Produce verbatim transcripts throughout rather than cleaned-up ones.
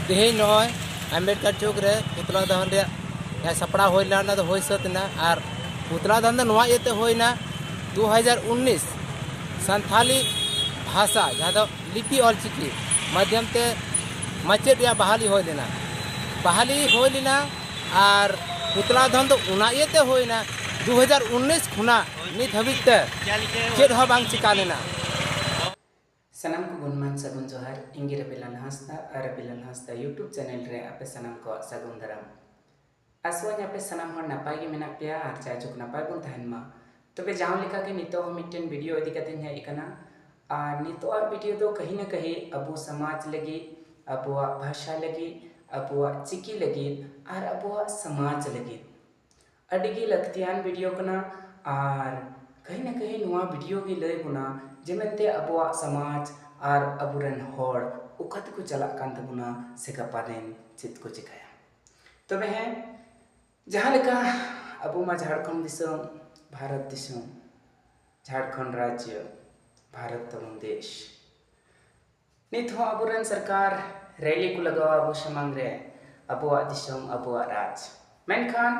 ᱛᱮᱦᱮᱧ ᱱᱚᱜᱼᱚᱭ ᱟᱢᱵᱮᱰᱠᱟᱨ ᱪᱚᱠ ᱨᱮ ᱯᱩᱛᱞᱟ ᱫᱟᱦᱚᱱ ᱨᱮᱭᱟᱜ ᱡᱟᱦᱟᱸ ᱥᱟᱯᱲᱟᱣ ᱦᱩᱭ ᱞᱮᱱᱟ, ᱚᱱᱟ ᱫᱚ ᱦᱩᱭ ᱥᱟᱹᱛ ᱮᱱᱟ᱾ ᱟᱨ ᱯᱩᱛᱞᱟ ᱫᱟᱦᱚᱱ ᱫᱚ ᱱᱚᱣᱟ ᱤᱭᱟᱹᱛᱮ ᱦᱩᱭᱱᱟ, ᱫᱩ ᱦᱟᱡᱟᱨ ᱩᱱᱤᱥ ᱥᱟᱱᱛᱷᱟᱞᱤ ᱵᱷᱟᱥᱟ, ᱡᱟᱦᱟᱸ ᱫᱚ ᱞᱤᱯᱤ ᱚᱞᱪᱤᱠᱤ ᱢᱟᱫᱽᱫᱷᱚᱢ ᱛᱮ ᱢᱟᱪᱮᱫ ᱨᱮᱭᱟᱜ ᱵᱟᱦᱟᱞᱤ ᱦᱩᱭ ᱞᱮᱱᱟ᱾ ᱵᱟᱦᱟᱞᱤ ᱦᱩᱭ ᱞᱮᱱᱟ ᱟᱨ ᱯᱩᱛᱞᱟ ᱫᱟᱦᱚᱱ ᱫᱚ ᱚᱱᱟ ᱤᱭᱟᱹᱛᱮ ᱦᱩᱭᱱᱟ, ᱫᱩ ᱦᱟᱡᱟᱨ ᱩᱱᱤᱥ ᱠᱷᱚᱱᱟᱜ ᱱᱤᱛ ᱦᱟᱹᱵᱤᱡ ᱛᱮ ᱪᱮᱫ ᱦᱚᱸ ᱵᱟᱝ ᱪᱤᱠᱟ ᱞᱮᱱᱟ᱾ ᱥᱟᱱᱟᱢ ᱠᱚ ᱜᱩᱱᱢᱟᱱ ᱥᱟᱹᱜᱩᱱ ᱡᱚᱦᱟᱨ᱾ ᱤᱧ ᱜᱮ ᱨᱟᱵᱤᱞᱟᱞ ᱦᱟᱸᱥᱫᱟ ᱟᱨ ᱨᱟᱵᱤᱞᱟᱞ ᱦᱟᱸᱥᱫᱟ YouTube ᱪᱮᱱᱮᱞ ᱨᱮ ᱟᱯᱮ ᱥᱟᱱᱟᱢ ᱠᱚᱣᱟᱜ ᱥᱟᱹᱜᱩᱱ ᱫᱟᱨᱟᱢ᱾ ᱟᱥᱚᱜ ᱟᱹᱧ ᱟᱯᱮ ᱥᱟᱱᱟᱢ ᱦᱚᱲ ᱱᱟᱯᱟᱭ ᱜᱮ ᱢᱮᱱᱟᱜ ᱯᱮᱭᱟ ᱟᱨ ᱡᱟᱭᱡᱩᱜᱽ ᱱᱟᱯᱟᱭ ᱵᱚᱱ ᱛᱟᱦᱮᱱ ᱢᱟ᱾ ᱛᱚᱵᱮ ᱡᱟᱣ ᱞᱮᱠᱟ ᱜᱮ ᱱᱤᱛᱚᱜ ᱦᱚᱸ ᱢᱤᱫᱴᱮᱱ ᱵᱷᱤᱰᱤᱭᱳ ᱤᱫᱤ ᱠᱟᱛᱮᱧ ᱦᱮᱡ ᱟᱠᱟᱱᱟ᱾ ᱟᱨ ᱱᱤᱛᱚᱜᱟᱜ ᱵᱷᱤᱰᱤᱭᱳ ᱫᱚ ᱠᱟᱹᱦᱤ ᱱᱟ ᱠᱟᱹᱦᱤ ᱟᱵᱚ ᱥᱚᱢᱟᱡᱽ ᱞᱟᱹᱜᱤᱫ, ᱟᱵᱚᱣᱟᱜ ᱵᱷᱟᱥᱟ ᱞᱟᱹᱜᱤᱫ, ᱟᱵᱚᱣᱟᱜ ᱪᱤᱠᱤ ᱞᱟᱹᱜᱤᱫ ᱟᱨ ᱟᱵᱚᱣᱟᱜ ᱥᱚᱢᱟᱡᱽ ᱞᱟᱹᱜᱤᱫ ᱟᱹᱰᱤ ᱜᱮ ᱞᱟᱹᱠᱛᱤᱭᱟᱱ ᱵᱷᱤᱰᱤᱭᱳ ᱠᱟᱱᱟ᱾ ᱟᱨ ᱠᱟᱹᱦᱤ ᱱᱟ ᱠᱟᱹᱦᱤ ᱱᱚᱣᱟ ᱵᱷᱤᱰᱤᱭᱳ ᱜᱮ ᱞᱟᱹᱭ ᱵᱚᱱᱟ ᱡᱮ ᱢᱮᱱᱛᱮ ᱟᱵᱚᱣᱟᱜ ᱥᱚᱢᱟᱡᱽ ᱟᱨ ᱟᱵᱚᱨᱮᱱ ᱦᱚᱲ ᱚᱠᱟ ᱛᱮᱠᱚ ᱪᱟᱞᱟᱜ ᱠᱟᱱ ᱛᱟᱵᱚᱱᱟ ᱥᱮ ᱜᱟᱯᱟ ᱫᱤᱱ ᱪᱮᱫ ᱠᱚ ᱪᱤᱠᱟᱹᱭᱟ᱾ ᱛᱚᱵᱮ ᱦᱮᱸ, ᱡᱟᱦᱟᱸ ᱞᱮᱠᱟ ᱟᱵᱚ ᱢᱟ ᱡᱷᱟᱲᱠᱷᱚᱸᱰ ᱫᱤᱥᱚᱢ, ᱵᱷᱟᱨᱚᱛ ᱫᱤᱥᱚᱢ, ᱡᱷᱟᱲᱠᱷᱚᱸᱰ ᱨᱟᱡᱽᱡᱚ, ᱵᱷᱟᱨᱚᱛ ᱛᱟᱵᱚᱱ ᱫᱮᱥ, ᱱᱤᱛ ᱦᱚᱸ ᱟᱵᱚᱨᱮᱱ ᱥᱚᱨᱠᱟᱨ ᱨᱮᱞᱤ ᱠᱚ ᱞᱟᱜᱟᱣᱟ ᱟᱵᱚ ᱥᱟᱢᱟᱝ ᱨᱮ, ᱟᱵᱚᱣᱟᱜ ᱫᱤᱥᱚᱢ, ᱟᱵᱚᱣᱟᱜ ᱨᱟᱡᱽ᱾ ᱢᱮᱱᱠᱷᱟᱱ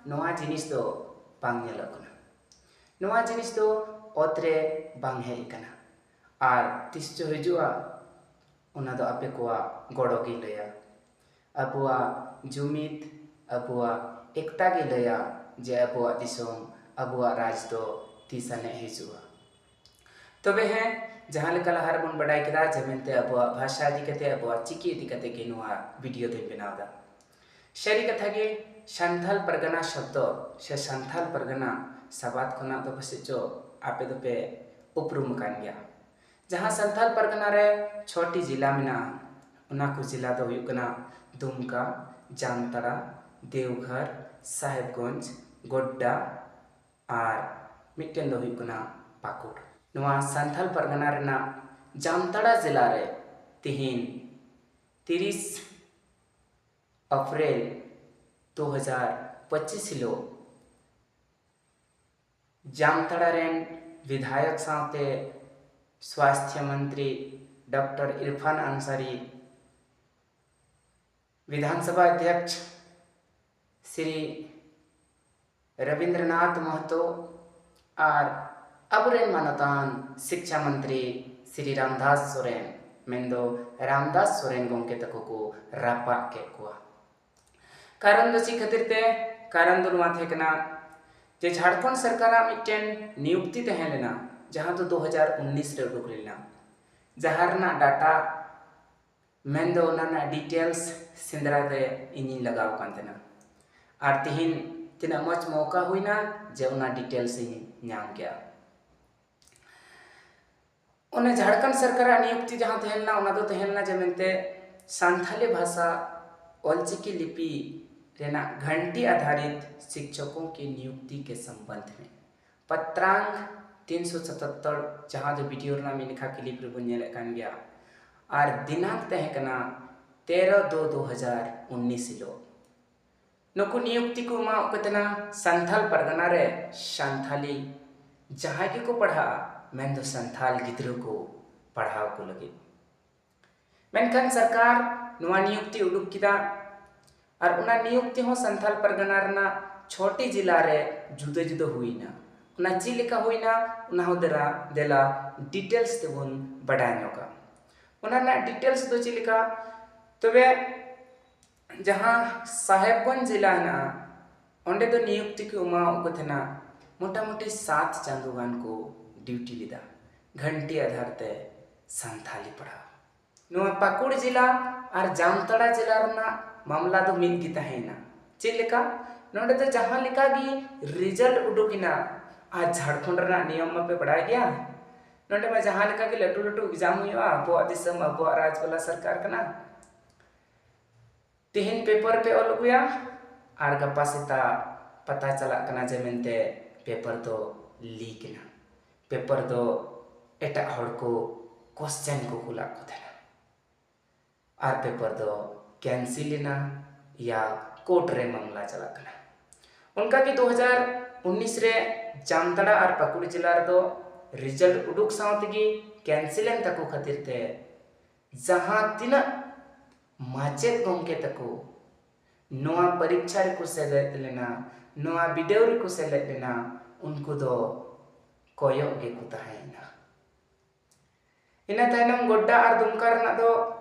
ᱱᱚᱣᱟ ᱡᱤᱱᱤᱥ ᱫᱚ ᱵᱟᱝ ᱧᱮᱞᱚᱜ ᱠᱟᱱᱟ᱾ ᱱᱚᱣᱟ ᱡᱤᱱᱤᱥ ᱫᱚ ᱚᱛ ᱨᱮ ᱵᱟᱝ ᱦᱮᱡ ᱟᱠᱟᱱᱟ᱾ ᱟᱨ ᱛᱤᱥ ᱪᱚ ᱦᱤᱡᱩᱜᱼᱟ, ᱚᱱᱟ ᱫᱚ ᱟᱯᱮ ᱠᱚᱣᱟᱜ ᱜᱚᱲᱚ ᱜᱮ ᱞᱟᱹᱭᱟ᱾ ᱟᱵᱚᱣᱟᱜ ᱡᱩᱢᱤᱫ, ᱟᱵᱚᱣᱟᱜ ᱮᱠᱛᱟ ᱜᱮ ᱞᱟᱹᱭᱟ ᱡᱮ ᱟᱵᱚᱣᱟᱜ ᱫᱤᱥᱚᱢ, ᱟᱵᱚᱣᱟᱜ ᱨᱟᱡᱽ ᱫᱚ ᱛᱤᱥ ᱟᱱᱮᱡ ᱦᱤᱡᱩᱜᱼᱟ᱾ ᱛᱚᱵᱮ ᱦᱮᱸ, ᱡᱟᱦᱟᱸ ᱞᱮᱠᱟ ᱞᱟᱦᱟ ᱨᱮᱵᱚᱱ ᱵᱟᱰᱟᱭ ᱠᱮᱫᱟ ᱡᱮ ᱢᱮᱱᱛᱮ ᱟᱵᱚᱣᱟᱜ ᱵᱷᱟᱥᱟ ᱤᱫᱤ ᱠᱟᱛᱮ, ᱟᱵᱚᱣᱟᱜ ᱪᱤᱠᱤ ᱤᱫᱤ ᱠᱟᱛᱮ ᱜᱮ ᱱᱚᱣᱟ ᱵᱷᱤᱰᱤᱭᱳ ᱫᱚᱧ ᱵᱮᱱᱟᱣ ᱮᱫᱟ᱾ ᱥᱟᱹᱨᱤ ᱠᱟᱛᱷᱟ ᱜᱮ, ᱥᱟᱱᱛᱷᱟᱞ ᱯᱟᱨᱜᱟᱱᱟ ᱥᱚᱵᱫᱚ ᱥᱮ ᱥᱟᱱᱛᱷᱟᱞ ᱯᱟᱨᱜᱟᱱᱟ ᱥᱟᱵᱟᱫ ᱠᱷᱚᱱᱟᱜ ᱫᱚ ᱯᱟᱥᱮᱡ ᱪᱚ ᱟᱯᱮ ᱫᱚᱯᱮ ᱩᱯᱨᱩᱢ ᱟᱠᱟᱱ ᱜᱮᱭᱟ᱾ ᱡᱟᱦᱟᱸ ᱥᱟᱱᱛᱷᱟᱞ ᱯᱟᱨᱜᱟᱱᱟ ᱨᱮ ᱪᱷᱚᱴᱤ ᱡᱮᱞᱟ ᱢᱮᱱᱟᱜᱼᱟ, ᱚᱱᱟ ᱠᱚ ᱡᱮᱞᱟ ᱫᱚ ᱦᱩᱭᱩᱜ ᱠᱟᱱᱟ ᱫᱩᱢᱠᱟ, ᱡᱟᱢᱛᱟᱲᱟ, ᱫᱮᱣᱜᱷᱚᱨ, ᱥᱟᱦᱮᱵᱽᱜᱚᱸᱡᱽ, ᱜᱳᱰᱰᱟ ᱟᱨ ᱢᱤᱫᱴᱮᱱ ᱫᱚ ᱦᱩᱭᱩᱜ ᱠᱟᱱᱟ ᱯᱟᱹᱠᱩᱲ᱾ ᱱᱚᱣᱟ ᱥᱟᱱᱛᱷᱟᱞ ᱯᱟᱨᱜᱟᱱᱟ ᱨᱮᱱᱟᱜ ᱡᱟᱢᱛᱟᱲᱟ ᱡᱮᱞᱟ ᱨᱮ ᱛᱤᱦᱤᱧ ᱛᱤᱨᱤᱥ ᱮᱯᱨᱤᱞ ᱫᱩ ᱦᱟᱡᱟᱨ ᱯᱚᱸᱪᱤᱥ ᱦᱤᱞᱳᱜ ᱡᱟᱢᱛᱟᱲᱟ ᱨᱮᱱ ᱵᱤᱫᱷᱟᱭᱚᱠ ᱥᱟᱶᱛᱮ ᱥᱣᱟᱥᱛᱷᱭᱚ ᱢᱚᱱᱛᱨᱤ ᱰᱚᱠᱴᱚᱨ ᱤᱨᱯᱷᱟᱱ ᱟᱱᱥᱟᱨᱤ ᱵᱤᱫᱷᱟᱱ ᱥᱚᱵᱷᱟ ᱚᱫᱷᱭᱚᱠᱥ ᱥᱨᱤ ᱨᱚᱵᱤᱱᱫᱨᱚᱱᱟᱛᱷ ᱢᱚᱦᱛᱚ ᱟᱨ ᱟᱵᱚᱨᱮᱱ ᱢᱟᱱᱚᱛᱟᱱ ᱥᱤᱠᱪᱷᱟ ᱢᱚᱱᱛᱨᱤ ᱥᱨᱤ ᱨᱟᱢᱫᱟᱥ ᱥᱚᱨᱮᱱ, ᱢᱮᱱᱫᱚ ᱨᱟᱢᱫᱟᱥ ᱥᱚᱨᱮᱱ ᱜᱚᱢᱠᱮ ᱛᱟᱠᱚ ᱠᱚ ᱨᱟᱯᱟᱜ ᱠᱮᱫ ᱠᱚᱣᱟ᱾ ᱠᱟᱨᱚᱱ ᱫᱚ ᱪᱮᱫ ᱠᱷᱟᱹᱛᱤᱨ ᱛᱮ? ᱠᱟᱨᱚᱱ ᱫᱚ ᱱᱚᱣᱟ ᱛᱟᱦᱮᱸ ᱠᱟᱱᱟ ᱡᱮ ᱡᱷᱟᱲᱠᱷᱚᱸᱰ ᱥᱚᱨᱠᱟᱨᱟᱜ ᱢᱤᱫᱴᱮᱱ ᱱᱤᱭᱩᱠᱛᱤ ᱛᱟᱦᱮᱸ ᱞᱮᱱᱟ, ᱡᱟᱦᱟᱸ ᱫᱚ ᱫᱩ ᱦᱟᱡᱟᱨ ᱩᱱᱤᱥ ᱨᱮ ᱩᱰᱩᱠ ᱞᱮᱱᱟ, ᱡᱟᱦᱟᱸ ᱨᱮᱱᱟᱜ ᱰᱟᱴᱟ, ᱢᱮᱱᱫᱚ ᱚᱱᱟ ᱨᱮᱱᱟᱜ ᱰᱤᱴᱮᱞᱥ ᱥᱮᱸᱫᱽᱨᱟ ᱨᱮ ᱤᱧᱤᱧ ᱞᱟᱜᱟᱣ ᱟᱠᱟᱱ ᱛᱟᱦᱮᱱᱟ᱾ ᱟᱨ ᱛᱤᱦᱤᱧ ᱛᱤᱱᱟᱹᱜ ᱢᱚᱡᱽ ᱢᱚᱣᱠᱟ ᱦᱩᱭᱱᱟ ᱡᱮ ᱚᱱᱟ ᱰᱤᱴᱮᱞᱥ ᱤᱧ ᱧᱟᱢ ᱠᱮᱜᱼᱟ᱾ ᱚᱱᱮ ᱡᱷᱟᱲᱠᱷᱚᱸᱰ ᱥᱚᱨᱠᱟᱨᱟᱜ ᱱᱤᱭᱩᱠᱛᱤ ᱡᱟᱦᱟᱸ ᱛᱟᱦᱮᱸ ᱞᱮᱱᱟ, ᱚᱱᱟ ᱫᱚ ᱛᱟᱦᱮᱸ ᱞᱮᱱᱟ ᱡᱮ ᱢᱮᱱᱛᱮ ᱥᱟᱱᱛᱷᱟᱞᱤ ᱵᱷᱟᱥᱟ ᱚᱞᱪᱤᱠᱤ ᱞᱤᱯᱤ ᱨᱮᱱᱟᱜ ᱜᱷᱟᱱᱴᱤ ᱟᱫᱷᱟᱨᱤᱛ ᱥᱤᱠᱪᱚᱠᱚ ᱠᱤ ᱱᱤᱭᱩᱠᱛᱤ ᱠᱮ ᱥᱚᱢᱵᱚᱱᱫᱷ ᱢᱮ, ᱯᱟᱛᱨᱟᱝ ᱛᱤᱱ ᱥᱚ ᱥᱟᱛᱟᱛᱛᱚᱨ, ᱡᱟᱦᱟᱸ ᱫᱚ ᱵᱷᱤᱰᱤᱭᱳ ᱨᱮᱱᱟᱜ ᱢᱤᱫ ᱱᱟᱠᱷᱟ ᱠᱞᱤᱯ ᱨᱮᱵᱚᱱ ᱧᱮᱞᱮᱫ ᱠᱟᱱ ᱜᱮᱭᱟ᱾ ᱟᱨ ᱫᱤᱱᱟᱝᱠ ᱛᱟᱦᱮᱸ ᱠᱟᱱᱟ ᱛᱮᱨᱚ ᱫᱩ ᱫᱩ ᱦᱟᱡᱟᱨ ᱩᱱᱤᱥ ᱦᱤᱞᱳᱜ᱾ ᱱᱩᱠᱩ ᱱᱤᱭᱩᱠᱛᱤ ᱠᱚ ᱮᱢᱟᱣᱟᱫ ᱠᱚ ᱛᱟᱦᱮᱱᱟ ᱥᱟᱱᱛᱷᱟᱞ ᱯᱟᱨᱜᱟᱱᱟ ᱨᱮ ᱥᱟᱱᱛᱷᱟᱞᱤ ᱡᱟᱦᱟᱸᱭ ᱜᱮᱠᱚ ᱯᱟᱲᱦᱟᱜᱼᱟ, ᱢᱮᱱᱫᱚ ᱥᱟᱱᱛᱷᱟᱞ ᱜᱤᱫᱽᱨᱟᱹ ᱠᱚ ᱯᱟᱲᱦᱟᱣ ᱠᱚ ᱞᱟᱹᱜᱤᱫ᱾ ᱢᱮᱱᱠᱷᱟᱱ ᱥᱚᱨᱠᱟᱨ ᱱᱚᱣᱟ ᱱᱤᱭᱩᱠᱛᱤ ᱩᱰᱩᱠ ᱠᱮᱫᱟ, ᱟᱨ ᱚᱱᱟ ᱱᱤᱭᱩᱠᱛᱤ ᱦᱚᱸ ᱥᱟᱱᱛᱷᱟᱞ ᱯᱟᱨᱜᱟᱱᱟ ᱨᱮᱱᱟᱜ ᱪᱷᱚᱴᱤ ᱡᱮᱞᱟ ᱨᱮ ᱡᱩᱫᱟᱹ ᱡᱩᱫᱟᱹ ᱦᱩᱭᱱᱟ᱾ ᱚᱱᱟ ᱪᱮᱫ ᱞᱮᱠᱟ ᱦᱩᱭᱱᱟ, ᱚᱱᱟ ᱦᱚᱸ ᱫᱮᱞᱟ ᱫᱮᱞᱟ ᱰᱤᱴᱮᱞᱥ ᱛᱮᱵᱚᱱ ᱵᱟᱰᱟᱭ ᱧᱚᱜᱟ᱾ ᱚᱱᱟ ᱨᱮᱱᱟᱜ ᱰᱤᱴᱮᱞᱥ ᱫᱚ ᱪᱮᱫ ᱞᱮᱠᱟ? ᱛᱚᱵᱮ ᱡᱟᱦᱟᱸ ᱥᱟᱦᱮᱵᱽᱜᱚᱸᱡᱽ ᱡᱮᱞᱟ ᱦᱮᱱᱟᱜᱼᱟ, ᱚᱸᱰᱮ ᱫᱚ ᱱᱤᱭᱩᱠᱛᱤ ᱠᱚ ᱮᱢᱟᱣᱟᱫ ᱠᱚ ᱛᱟᱦᱮᱱᱟ, ᱢᱚᱴᱟᱢᱩᱴᱤ ᱥᱟᱛ ᱪᱟᱸᱫᱳ ᱜᱟᱱ ᱠᱚ ᱰᱤᱭᱩᱴᱤ ᱞᱮᱫᱟ ᱜᱷᱟᱱᱴᱤ ᱟᱫᱷᱟᱨ ᱛᱮ ᱥᱟᱱᱛᱷᱟᱞᱤ ᱯᱟᱲᱦᱟᱣ᱾ ᱱᱚᱣᱟ ᱯᱟᱹᱠᱩᱲ ᱡᱮᱞᱟ ᱟᱨ ᱡᱟᱢᱛᱟᱲᱟ ᱡᱮᱞᱟ ᱨᱮᱱᱟᱜ ᱢᱟᱢᱞᱟ ᱫᱚ ᱢᱤᱫ ᱜᱮ ᱛᱟᱦᱮᱸᱭᱮᱱᱟ᱾ ᱪᱮᱫ ᱞᱮᱠᱟ? ᱱᱚᱰᱮ ᱫᱚ ᱡᱟᱦᱟᱸ ᱞᱮᱠᱟ ᱜᱮ ᱨᱮᱡᱟᱞᱴ ᱩᱰᱩᱠ ᱮᱱᱟ, ᱟᱨ ᱡᱷᱟᱲᱠᱷᱚᱸᱰ ᱨᱮᱱᱟᱜ ᱱᱤᱭᱚᱢ ᱢᱟᱯᱮ ᱵᱟᱲᱟᱭ ᱜᱮᱭᱟ, ᱱᱚᱰᱮ ᱢᱟ ᱡᱟᱦᱟᱸ ᱞᱮᱠᱟ ᱜᱮ ᱞᱟᱹᱴᱩ ᱞᱟᱹᱴᱩ ᱮᱠᱡᱟᱢ ᱦᱩᱭᱩᱜᱼᱟ, ᱟᱵᱚᱣᱟᱜ ᱫᱤᱥᱚᱢ, ᱟᱵᱚᱣᱟᱜ ᱨᱟᱡᱽ ᱵᱟᱞᱟ ᱥᱚᱨᱠᱟᱨ ᱠᱟᱱᱟ᱾ ᱛᱮᱦᱮᱧ ᱯᱮᱯᱟᱨ ᱯᱮ ᱚᱞ ᱟᱹᱜᱩᱭᱟ ᱟᱨ ᱜᱟᱯᱟ ᱥᱮᱛᱟᱜ ᱯᱟᱛᱟ ᱪᱟᱞᱟᱜ ᱠᱟᱱᱟ ᱡᱮ ᱢᱮᱱᱛᱮ ᱯᱮᱯᱟᱨ ᱫᱚ ᱞᱤᱠ ᱮᱱᱟ, ᱯᱮᱯᱟᱨ ᱫᱚ ᱮᱴᱟᱜ ᱦᱚᱲ ᱠᱚ ᱠᱚᱥᱪᱮᱱ ᱠᱚ ᱠᱩᱞᱟᱜ ᱠᱚ ᱛᱟᱦᱮᱱᱟ, ᱟᱨ ᱯᱮᱯᱟᱨ ᱫᱚ ᱠᱮᱱᱥᱤᱞ ᱮᱱᱟ ᱭᱟ ᱠᱳᱨᱴ ᱨᱮ ᱢᱟᱢᱞᱟ ᱪᱟᱞᱟᱜ ᱠᱟᱱᱟ᱾ ᱚᱱᱠᱟᱜᱮ ᱫᱩ ᱦᱟᱡᱟᱨ ᱩᱱᱤᱥ ᱨᱮ ᱡᱟᱢᱛᱟᱲᱟ ᱟᱨ ᱯᱟᱹᱠᱩᱲ ᱡᱮᱞᱟ ᱨᱮᱫᱚ ᱨᱮᱡᱟᱞᱴ ᱩᱰᱩᱠ ᱥᱟᱶ ᱛᱮᱜᱮ ᱠᱮᱱᱥᱤᱞ ᱮᱱ ᱛᱟᱠᱚ ᱠᱷᱟᱹᱛᱤᱨ ᱛᱮ ᱡᱟᱦᱟᱸ ᱛᱤᱱᱟᱹᱜ ᱢᱟᱪᱮᱫ ᱜᱚᱢᱠᱮ ᱛᱟᱠᱚ ᱱᱚᱣᱟ ᱯᱚᱨᱤᱠᱠᱷᱟ ᱨᱮᱠᱚ ᱥᱮᱞᱮᱫ ᱞᱮᱱᱟ, ᱱᱚᱣᱟ ᱵᱤᱰᱟᱹᱣ ᱨᱮᱠᱚ ᱥᱮᱞᱮᱫ ᱞᱮᱱᱟ, ᱩᱱᱠᱩ ᱫᱚ ᱠᱚᱭᱚᱜ ᱜᱮᱠᱚ ᱛᱟᱦᱮᱸᱭᱮᱱᱟ᱾ ᱤᱱᱟᱹ ᱛᱟᱭᱱᱚᱢ ᱜᱚᱰᱰᱟ ᱟᱨ ᱫᱩᱢᱠᱟ ᱨᱮᱱᱟᱜ ᱫᱚ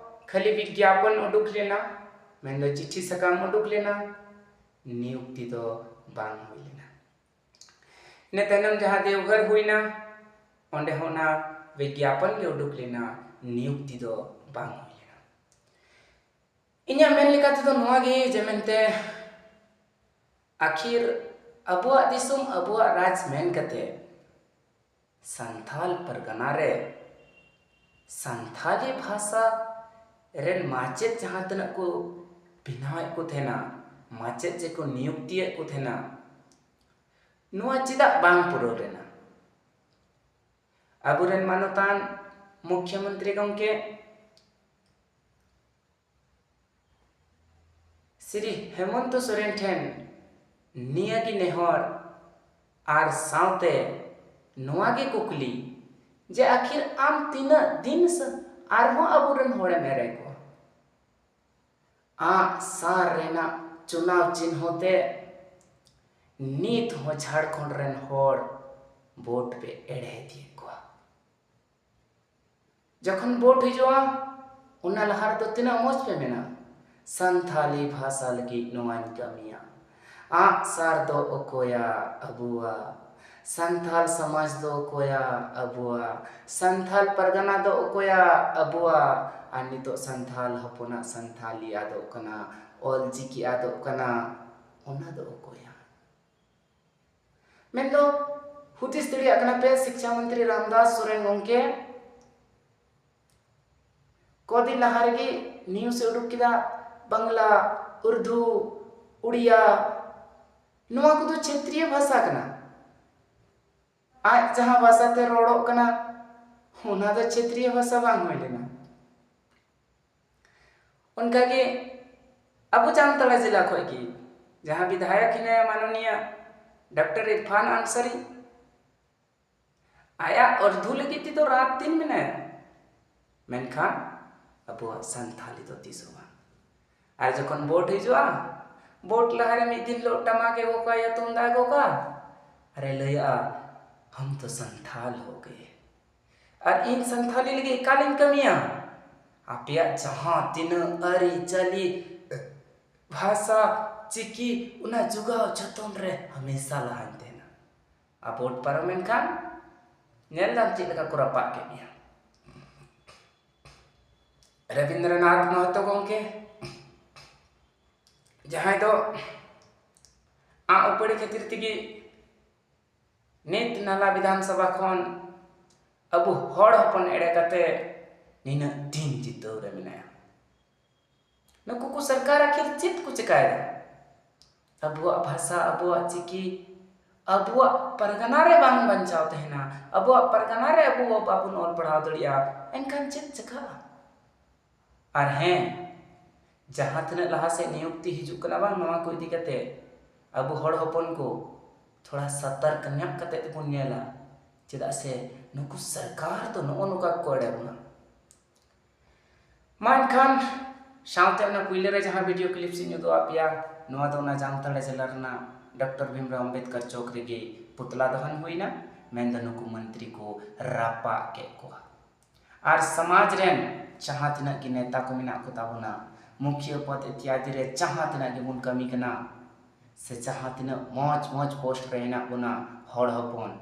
ᱠᱷᱟᱹᱞᱤ ᱵᱤᱜᱽᱜᱟᱯᱚᱱ ᱩᱰᱩᱠ ᱞᱮᱱᱟ, ᱢᱮᱱᱫᱚ ᱪᱤᱴᱷᱤ ᱥᱟᱠᱟᱢ ᱩᱰᱩᱠ ᱞᱮᱱᱟ, ᱱᱤᱭᱩᱠᱛᱤ ᱫᱚ ᱵᱟᱝ ᱦᱩᱭ ᱞᱮᱱᱟ᱾ ᱤᱱᱟᱹ ᱛᱟᱭᱱᱚᱢ ᱡᱟᱦᱟᱸ ᱫᱮᱣᱜᱷᱚᱨ ᱦᱩᱭᱱᱟ, ᱚᱸᱰᱮ ᱦᱚᱸ ᱚᱱᱟ ᱵᱤᱜᱽᱜᱟᱯᱚᱱ ᱜᱮ ᱩᱰᱩᱠ ᱞᱮᱱᱟ, ᱱᱤᱭᱩᱠᱛᱤ ᱫᱚ ᱵᱟᱝ ᱦᱩᱭ ᱞᱮᱱᱟ᱾ ᱤᱧᱟᱹᱜ ᱢᱮᱱ ᱞᱮᱠᱟ ᱛᱮᱫᱚ ᱱᱚᱣᱟ ᱜᱮ ᱡᱮ ᱢᱮᱱᱛᱮ ᱟᱹᱠᱷᱤᱨ ᱟᱵᱚᱣᱟᱜ ᱫᱤᱥᱚᱢ ᱟᱵᱚᱣᱟᱜ ᱨᱟᱡᱽ ᱢᱮᱱ ᱠᱟᱛᱮ ᱥᱟᱱᱛᱟᱞ ᱯᱟᱨᱜᱟᱱᱟ ᱨᱮ ᱥᱟᱱᱛᱟᱞᱤ ᱵᱷᱟᱥᱟ ᱨᱮᱱ ᱢᱟᱪᱮᱫ ᱡᱟᱦᱟᱸ ᱛᱤᱱᱟᱹᱜ ᱠᱚ ᱵᱮᱱᱟᱣᱮᱫ ᱠᱚ ᱛᱟᱦᱮᱱᱟ, ᱢᱟᱪᱮᱫ ᱡᱮᱠᱚ ᱱᱤᱭᱩᱠᱛᱤᱭᱮᱫ ᱠᱚ ᱛᱟᱦᱮᱱᱟ, ᱱᱚᱣᱟ ᱪᱮᱫᱟᱜ ᱵᱟᱝ ᱯᱩᱨᱟᱹᱣ ᱞᱮᱱᱟ? ᱟᱵᱚᱨᱮᱱ ᱢᱟᱱᱚᱛᱟᱱ ᱢᱩᱠᱷᱭᱚᱢᱚᱱᱛᱨᱤ ᱜᱚᱢᱠᱮ ᱥᱨᱤ ᱦᱮᱢᱚᱱᱛᱚ ᱥᱚᱨᱮᱱ ᱴᱷᱮᱱ ᱱᱤᱭᱟᱹ ᱜᱮ ᱱᱮᱦᱚᱨ ᱟᱨ ᱥᱟᱶᱛᱮ ᱱᱚᱣᱟ ᱜᱮ ᱠᱩᱠᱞᱤ ᱡᱮ ᱟᱹᱠᱷᱤᱨ ᱟᱢ ᱛᱤᱱᱟᱹᱜ ᱫᱤᱱ ᱥᱟ-, ᱟᱨᱦᱚᱸ ᱟᱵᱚᱨᱮᱱ ᱦᱚᱲᱮᱢ ᱮᱲᱮ ᱠᱚᱣᱟ? ᱟᱸᱜ ᱥᱟᱨ ᱨᱮᱱᱟᱜ ᱪᱩᱱᱟᱣ ᱪᱤᱱᱦᱚ ᱛᱮ ᱱᱤᱛ ᱦᱚᱸ ᱡᱷᱟᱲᱠᱷᱚᱸᱰ ᱨᱮᱱ ᱦᱚᱲ ᱵᱷᱳᱴ ᱯᱮ ᱮᱲᱮ ᱤᱫᱤᱭᱮᱫ ᱠᱚᱣᱟ᱾ ᱡᱚᱠᱷᱚᱱ ᱵᱷᱳᱴ ᱦᱤᱡᱩᱜᱼᱟ, ᱚᱱᱟ ᱞᱟᱦᱟ ᱨᱮᱫᱚ ᱛᱤᱱᱟᱹᱜ ᱢᱚᱡᱽ ᱯᱮ ᱢᱮᱱᱟ, "ᱥᱟᱱᱛᱷᱟᱞᱤ ᱵᱷᱟᱥᱟ ᱞᱟᱹᱜᱤᱫ ᱱᱚᱣᱟᱧ ᱠᱟᱹᱢᱤᱭᱟ"᱾ ᱟᱸᱜ ᱥᱟᱨ ᱫᱚ ᱚᱠᱚᱭᱟᱜ? ᱟᱵᱚᱣᱟᱜ᱾ ᱥᱟᱱᱛᱷᱟᱞ ᱥᱚᱢᱟᱡᱽ ᱫᱚ ᱚᱠᱚᱭᱟᱜ? ᱟᱵᱚᱣᱟᱜ᱾ ᱥᱟᱱᱛᱷᱟᱞ ᱯᱟᱨᱜᱟᱱᱟ ᱫᱚ ᱚᱠᱚᱭᱟᱜ? ᱟᱵᱚᱣᱟᱜ᱾ ᱟᱨ ᱱᱤᱛᱚᱜ ᱥᱟᱱᱛᱷᱟᱞ ᱦᱚᱯᱚᱱᱟᱜ ᱥᱟᱱᱛᱷᱟᱞᱤ ᱟᱫᱚᱜ ᱠᱟᱱᱟ, ᱚᱞ ᱪᱤᱠᱤ ᱟᱫᱚᱜ ᱠᱟᱱᱟ, ᱚᱱᱟ ᱫᱚ ᱚᱠᱚᱭᱟᱜ? ᱢᱮᱱᱫᱚ ᱦᱩᱫᱤᱥ ᱫᱟᱲᱮᱭᱟᱜ ᱠᱟᱱᱟ ᱯᱮ, ᱥᱤᱠᱪᱷᱟ ᱢᱚᱱᱛᱨᱤ ᱨᱟᱢᱫᱟᱥ ᱥᱚᱨᱮᱱ ᱜᱚᱢᱠᱮ ᱠᱚᱫᱤᱱ ᱞᱟᱦᱟ ᱨᱮᱜᱮ ᱱᱤᱭᱩᱡᱽ ᱮ ᱩᱰᱩᱠ ᱠᱮᱫᱟ, ᱵᱟᱝᱞᱟ, ᱩᱨᱫᱩ, ᱩᱲᱤᱭᱟ, ᱱᱚᱣᱟ ᱠᱚᱫᱚ ᱪᱷᱮᱛᱨᱤᱭᱚ ᱵᱷᱟᱥᱟ ᱠᱟᱱᱟ᱾ ᱟᱡ ᱡᱟᱦᱟᱸ ᱵᱷᱟᱥᱟ ᱛᱮ ᱨᱚᱲᱚᱜ ᱠᱟᱱᱟ, ᱚᱱᱟ ᱫᱚ ᱪᱷᱮᱛᱨᱤᱭᱚ ᱵᱷᱟᱥᱟ ᱵᱟᱝ ᱦᱩᱭ ᱞᱮᱱᱟ᱾ ᱚᱱᱠᱟᱜᱮ ᱟᱵᱚ ᱡᱟᱢᱛᱟᱲᱟ ᱡᱮᱞᱟ ᱠᱷᱚᱱ ᱜᱮ ᱡᱟᱦᱟᱸ ᱵᱤᱫᱷᱟᱭᱚᱠ ᱦᱮᱱᱟᱭᱟ, ᱢᱟᱱᱚᱱᱤᱭᱟ ᱰᱚᱠᱴᱚᱨ ᱤᱨᱯᱷᱟᱱ ᱟᱱᱥᱟᱨᱤ, ᱟᱭᱟᱜ ᱩᱨᱫᱩ ᱞᱟᱹᱜᱤᱫ ᱛᱮᱫᱚ ᱨᱟᱛ ᱫᱤᱱ ᱢᱮᱱᱟᱭᱟ, ᱢᱮᱱᱠᱷᱟᱱ ᱟᱵᱚᱣᱟᱜ ᱥᱟᱱᱛᱷᱟᱞᱤ ᱫᱚ ᱛᱤᱥ ᱦᱚᱸ ᱵᱟᱝ᱾ ᱟᱨ ᱡᱚᱠᱷᱚᱱ ᱵᱷᱳᱴ ᱦᱤᱡᱩᱜᱼᱟ, ᱵᱷᱳᱴ ᱞᱟᱦᱟᱨᱮ ᱢᱤᱫ ᱫᱤᱱ ᱦᱤᱞᱳᱜ ᱴᱟᱢᱟᱠ ᱮ ᱜᱚᱜᱟ, ᱛᱩᱢᱫᱟᱜ ᱮ ᱜᱚᱜᱟ, ᱟᱨᱮ ᱞᱟᱹᱭᱟᱜᱼᱟ, "ᱦᱟᱢ ᱛᱚ ᱥᱟᱱᱛᱷᱟᱞ ᱦᱳ ᱜᱮ, ᱟᱨ ᱤᱧ ᱥᱟᱱᱛᱷᱟᱞᱤ ᱞᱟᱹᱜᱤᱫ ᱮᱠᱟᱞᱤᱧ ᱠᱟᱹᱢᱤᱭᱟ, ᱟᱯᱮᱭᱟᱜ ᱡᱟᱦᱟᱸ ᱛᱤᱱᱟᱹᱜ ᱟᱹᱨᱤᱪᱟᱹᱞᱤ, ᱵᱷᱟᱥᱟ, ᱪᱤᱠᱤ, ᱚᱱᱟ ᱡᱚᱜᱟᱣ ᱡᱚᱛᱚᱱ ᱨᱮ ᱦᱟᱢᱮᱥᱟ ᱞᱟᱦᱟᱧ ᱛᱟᱦᱮᱱᱟ᱾" ᱟᱨ ᱵᱷᱳᱴ ᱯᱟᱨᱚᱢᱮᱱ ᱠᱷᱟᱱ ᱧᱮᱞ ᱫᱟᱢ ᱪᱮᱫ ᱞᱮᱠᱟ ᱠᱚ ᱨᱟᱯᱟᱜ ᱠᱮᱫ ᱢᱮᱭᱟ᱾ ᱨᱚᱵᱤᱱᱫᱨᱚᱱᱟᱛᱷ ᱢᱚᱦᱟᱛᱚ ᱜᱚᱢᱠᱮ, ᱡᱟᱦᱟᱸᱭ ᱫᱚ ᱟᱜ ᱩᱯᱟᱹᱲᱤ ᱠᱷᱟᱹᱛᱤᱨ ᱛᱮᱜᱮ ᱱᱤᱛ ᱱᱟᱞᱟ ᱵᱤᱫᱷᱟᱱ ᱥᱚᱵᱷᱟ ᱠᱷᱚᱱ ᱟᱵᱚ ᱦᱚᱲ ᱦᱚᱯᱚᱱ ᱮᱲᱮ ᱠᱟᱛᱮ ᱱᱤᱱᱟᱹᱜ ᱫᱤᱱ ᱡᱤᱛᱟᱹᱣ ᱨᱮ ᱢᱮᱱᱟᱭᱟ᱾ ᱱᱩᱠᱩ ᱠᱚ ᱥᱚᱨᱠᱟᱨ ᱟᱹᱠᱷᱤᱨ ᱪᱮᱫ ᱠᱚ ᱪᱮᱠᱟᱭᱮᱫᱟ? ᱟᱵᱚᱣᱟᱜ ᱵᱷᱟᱥᱟ, ᱟᱵᱚᱣᱟᱜ ᱪᱤᱠᱤ, ᱟᱵᱚᱣᱟᱜ ᱯᱟᱨᱜᱟᱱᱟ ᱨᱮ ᱵᱟᱝ ᱵᱟᱧᱪᱟᱣ ᱛᱟᱦᱮᱱᱟ, ᱟᱵᱚᱣᱟᱜ ᱯᱟᱨᱜᱟᱱᱟ ᱨᱮ ᱟᱵᱚ ᱵᱟᱵᱚᱱ ᱚᱞ ᱯᱟᱲᱦᱟᱣ ᱫᱟᱲᱮᱭᱟᱜᱼᱟ, ᱮᱱᱠᱷᱟᱱ ᱪᱮᱫ ᱪᱮᱠᱟᱜᱼᱟ? ᱟᱨ ᱦᱮᱸ, ᱡᱟᱦᱟᱸ ᱛᱤᱱᱟᱹᱜ ᱞᱟᱦᱟ ᱥᱮᱫ ᱱᱤᱭᱩᱠᱛᱤ ᱦᱤᱡᱩᱜ ᱠᱟᱱᱟ ᱵᱟᱝ, ᱱᱚᱣᱟ ᱠᱚ ᱤᱫᱤ ᱠᱟᱛᱮ ᱟᱵᱚ ᱦᱚᱲ ᱦᱚᱯᱚᱱ ᱠᱚ ᱛᱷᱚᱲᱟ ᱥᱚᱛᱚᱨᱠ ᱧᱚᱜ ᱠᱟᱛᱮ ᱛᱮᱵᱚᱱ ᱧᱮᱞᱟ, ᱪᱮᱫᱟᱜ ᱥᱮ ᱱᱩᱠᱩ ᱥᱚᱨᱠᱟᱨ ᱫᱚ ᱱᱚᱜᱼᱚ ᱱᱚᱝᱠᱟ ᱠᱚ ᱮᱲᱮ ᱵᱚᱱᱟ᱾ ᱢᱟ ᱮᱱᱠᱷᱟᱱ ᱥᱟᱶᱛᱮ ᱚᱱᱟ ᱯᱩᱭᱞᱩ ᱨᱮ ᱡᱟᱦᱟᱸ video clips ᱤᱧ ᱩᱫᱩᱜ ᱟᱫ ᱯᱮᱭᱟ, ᱱᱚᱣᱟ ᱫᱚ ᱚᱱᱟ ᱡᱟᱢᱛᱟᱲᱟ ᱡᱮᱞᱟ ᱨᱮᱱᱟᱜ ᱰᱚᱠᱴᱚᱨ ᱵᱷᱤᱢᱨᱟᱣ ᱟᱢᱵᱮᱫᱠᱟᱨ ᱪᱚᱠ ᱨᱮᱜᱮ ᱯᱩᱛᱞᱟ ᱫᱚᱦᱚᱱ ᱦᱩᱭᱱᱟ, ᱢᱮᱱᱫᱚ ᱱᱩᱠᱩ ᱢᱚᱱᱛᱨᱤ ᱠᱚ ᱨᱟᱯᱟᱜ ᱠᱮᱫ ᱠᱚᱣᱟ᱾ ᱟᱨ ᱥᱚᱢᱟᱡᱽ ᱨᱮᱱ ᱡᱟᱦᱟᱸ ᱛᱤᱱᱟᱹᱜ ᱜᱮ ᱱᱮᱛᱟ ᱠᱚ ᱢᱮᱱᱟᱜ ᱠᱚ ᱛᱟᱵᱚᱱᱟ, ᱢᱩᱠᱷᱤᱭᱟᱹ ᱯᱚᱫᱽ ᱤᱛᱭᱟᱫᱤ ᱨᱮ ᱡᱟᱦᱟᱸ ᱛᱤᱱᱟᱹᱜ ᱜᱮᱵᱚᱱ ᱠᱟᱹᱢᱤ ᱠᱟᱱᱟ, ᱥᱮ ᱡᱟᱦᱟᱸ ᱛᱤᱱᱟᱹᱜ ᱢᱚᱡᱽ ᱢᱚᱡᱽ post ᱨᱮ ᱦᱮᱱᱟᱜ ᱵᱚᱱᱟ ᱦᱚᱲ ᱦᱚᱯᱚᱱ,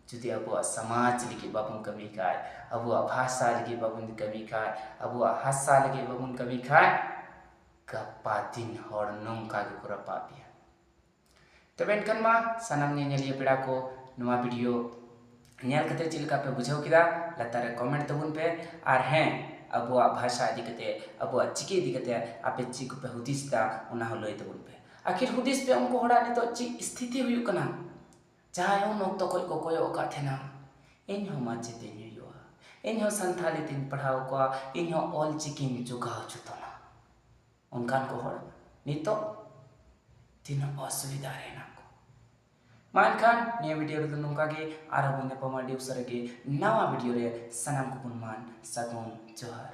ᱡᱩᱫᱤ ᱟᱵᱚᱣᱟᱜ ᱥᱚᱢᱟᱡᱽ ᱞᱟᱹᱜᱤᱫ ᱵᱟᱵᱚᱱ ᱠᱟᱹᱢᱤ ᱠᱷᱟᱡ, ᱟᱵᱚᱣᱟᱜ ᱵᱷᱟᱥᱟ ᱞᱟᱹᱜᱤᱫ ᱵᱟᱵᱚᱱ ᱠᱟᱹᱢᱤ ᱠᱷᱟᱡ, ᱟᱵᱚᱣᱟᱜ ᱦᱟᱥᱟ ᱞᱟᱹᱜᱤᱫ ᱵᱟᱵᱚᱱ ᱠᱟᱹᱢᱤ ᱠᱷᱟᱡ, ᱜᱟᱯᱟ ᱫᱤᱱ ᱦᱚᱲ ᱱᱚᱝᱠᱟ ᱜᱮᱠᱚ ᱨᱟᱯᱟᱜ ᱯᱮᱭᱟ᱾ ᱛᱚᱵᱮ ᱮᱱᱠᱷᱟᱱ ᱢᱟ ᱥᱟᱱᱟᱢ ᱧᱮᱧᱮᱞᱤᱭᱟᱹ ᱯᱮᱲᱟ ᱠᱚ, ᱱᱚᱣᱟ video ᱧᱮᱞ ᱠᱟᱛᱮ ᱪᱮᱫ ᱞᱮᱠᱟ ᱯᱮ ᱵᱩᱡᱷᱟᱹᱣ ᱠᱮᱫᱟ, ᱞᱟᱛᱟᱨ ᱨᱮ comment ᱛᱟᱵᱚᱱ ᱯᱮ᱾ ᱟᱨ ᱦᱮᱸ, ᱟᱵᱚᱣᱟᱜ ᱵᱷᱟᱥᱟ ᱤᱫᱤ ᱠᱟᱛᱮ, ᱟᱵᱚᱣᱟᱜ ᱪᱤᱠᱤ ᱤᱫᱤ ᱠᱟᱛᱮ ᱟᱯᱮ ᱪᱮᱫ ᱠᱚᱯᱮ ᱦᱩᱫᱤᱥ ᱮᱫᱟ, ᱚᱱᱟ ᱦᱚᱸ ᱞᱟᱹᱭ ᱛᱟᱵᱚᱱ ᱯᱮ᱾ ᱟᱹᱠᱷᱤᱨ ᱦᱩᱫᱤᱥ ᱯᱮ, ᱩᱱᱠᱩ ᱦᱚᱲᱟᱜ ᱱᱤᱛᱚᱜ ᱪᱮᱫ ᱥᱛᱷᱤᱛᱤ ᱦᱩᱭᱩᱜ ᱠᱟᱱᱟ, ᱡᱟᱦᱟᱸᱭ ᱩᱱ ᱚᱠᱛᱚ ᱠᱷᱚᱱ ᱠᱚ ᱠᱚᱭᱚᱜ ᱟᱠᱟᱫ ᱛᱟᱦᱮᱱᱟ, "ᱤᱧ ᱦᱚᱸ ᱢᱟᱪᱮᱛᱤᱧ ᱦᱩᱭᱩᱜᱼᱟ, ᱤᱧ ᱦᱚᱸ ᱥᱟᱱᱛᱷᱟᱞᱤ ᱛᱤᱧ ᱯᱟᱲᱦᱟᱣ ᱠᱚᱣᱟ, ᱤᱧ ᱦᱚᱸ ᱚᱞ ᱪᱤᱠᱤᱧ ᱡᱚᱜᱟᱣ ᱡᱚᱛᱚᱱᱟ᱾" ᱚᱱᱠᱟᱱ ᱠᱚ ᱦᱚᱲ ᱱᱤᱛᱚᱜ ᱛᱤᱱᱟᱹᱜ ᱚᱥᱩᱵᱤᱫᱷᱟ ᱨᱮ ᱦᱮᱱᱟᱜ ᱠᱚᱣᱟ᱾ ᱢᱟ ᱮᱱᱠᱷᱟᱱ ᱱᱤᱭᱟᱹ video ᱨᱮᱫᱚ ᱱᱚᱝᱠᱟ ᱜᱮ, ᱟᱨᱦᱚᱸ ᱵᱚᱱ ᱧᱟᱯᱟᱢᱟ ᱟᱹᱰᱤ ᱩᱥᱟᱹᱨᱟ ᱜᱮ ᱱᱟᱣᱟ video ᱨᱮ᱾ ᱥᱟᱱᱟᱢ ᱠᱚᱵᱚᱱ ᱢᱟᱱ ᱥᱟᱹᱜᱩᱱ ᱡᱚᱦᱟᱨ᱾